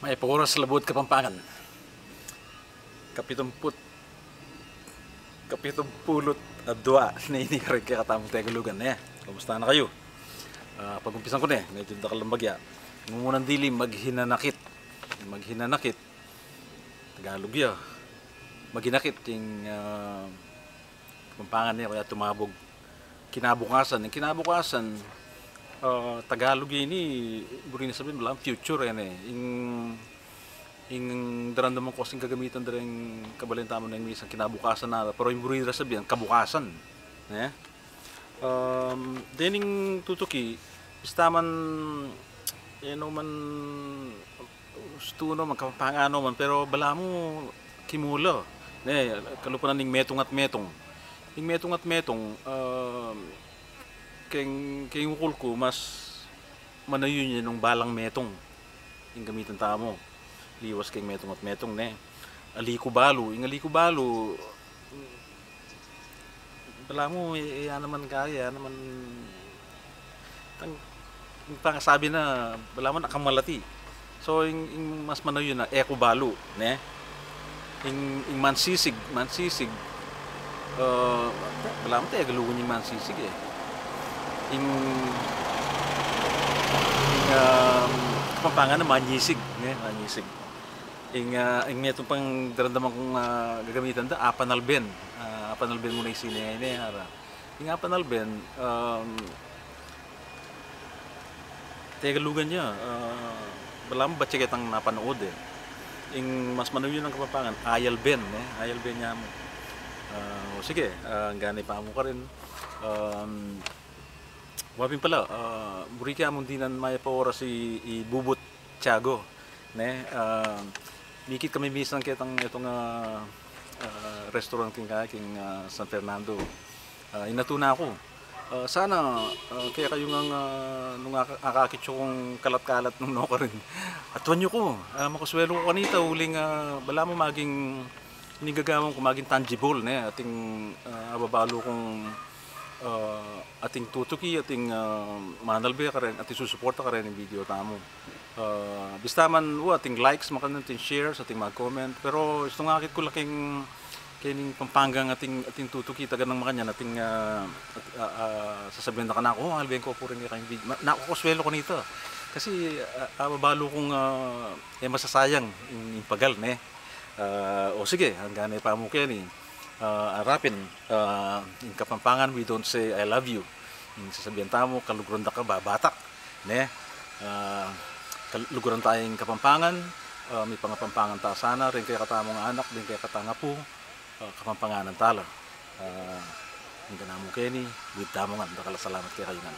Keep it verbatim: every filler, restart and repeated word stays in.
Mayap a oras, Labuad Kapampangan. Kapitumput, kapitumpulu't adua ne ini karing kekatamung Tegalugan, ne? Kumusta na kayu? Ah, pag-umpisan ku ne, medyu dakal lang bagya. Mumunan dili, maghinanakit. Maghinanakit. Tagalug ya. Maghinakit ing, ah, Kapampangan ne, o kaya tumabug. Kinabukasan. Ing kinabukasan, ah, Tagalug ini, buri na sabian, balamu future, e, ne. Ing, ing daramdaman ku kasing gagamitan da reng kabalen tamu neng misan kinabukasan na, pero ing buri da sabian, kabukasan. Ne? Um, dening tutuki, bista man, e no man, ustu no man, Kapampangan no man, pero balamu kimula. Ne, kalupa na ning metung at metung. Ing metung at metung, ah, keng, keng ukul ku, mas manayun ya nung balang metung. Ing gamitan tamu. Liwas keng metung at metung, ne. Ali ku balu, ing ali ku balu, balamu, e, e, ya naman kaya, ya naman, tang, ing pangasabi na, balamu, akamalati. So, ing, ing mas manayun na, e ku balu, ne? Ing, ing mansisig, mansisig, ah, balamu, Tegalugan ing mansisig, e. Ing, ing, ah, Kapampangan na manyisig, ne? Manyisig. Ing, ah, ing metung pang daramdaman kung, ah, gagamitan da, apanalben. Ah, apanalben mu na ing sine, ne, ara. Ing apanalben, um, Tegalugan ya, ah, balamu batse ketang napanood, e. Ing mas manayun a Kapampangan, ayalben, e. Ayalben ya mu. Ah, o sige, ah, anggang pamu karin. Um, wa pin pala, ah, buri ke mung dinan mayap a oras i, i Bubut Tiago, ne? Ah, mikit kami misan ketang, ketang, ah, ah, restaurant king kaya, king, ah, San Fernando. Ah, inatu na ku. Ah, sana, ah, kekayu ngan, ah, nung aka-, akakit yu kung kalat-kalat nung nukarin, atuan yu ku. Ah, makasuelu ku kanita uling, ah, balamu maging, ining gagawan ku maging tangible, ne? Ating, ah, ababalu kung, ah, ating tutuki, ating, ah, manalbe kareng, ating susuporta kareng video tamu. Ah, bista man, wa, ating likes, makanyan, ating shares, ating mag-comment. Pero istung akit ku la keng, kening Pampanga ating, ating tutuki, taganang makanyan, ating, ah, at-, ah, ah, sasabian da kanaku, o, alben ku pu rin keng video. Ma-, makasuelu ku kanita. Kasi, ah, ababalu kung, ah, e masasayang ing, ing pagal, ne? Ah, o sige, anggang pamu keni. Ah, arapin, ah, ing Kapampangan, we don't say "I love you." Ing sasabian tamu, kaluguran da ka, babatak, ne? Ah, kaluguran taya ing Kapampangan, ah, mipangapampangan ta sana, deng kekatamung anak, deng kekatang apu, ah, Kapampanganan ta la. Ah, anggang mu keni, luid tamu ngan, dakal a salamat kekayu ngan.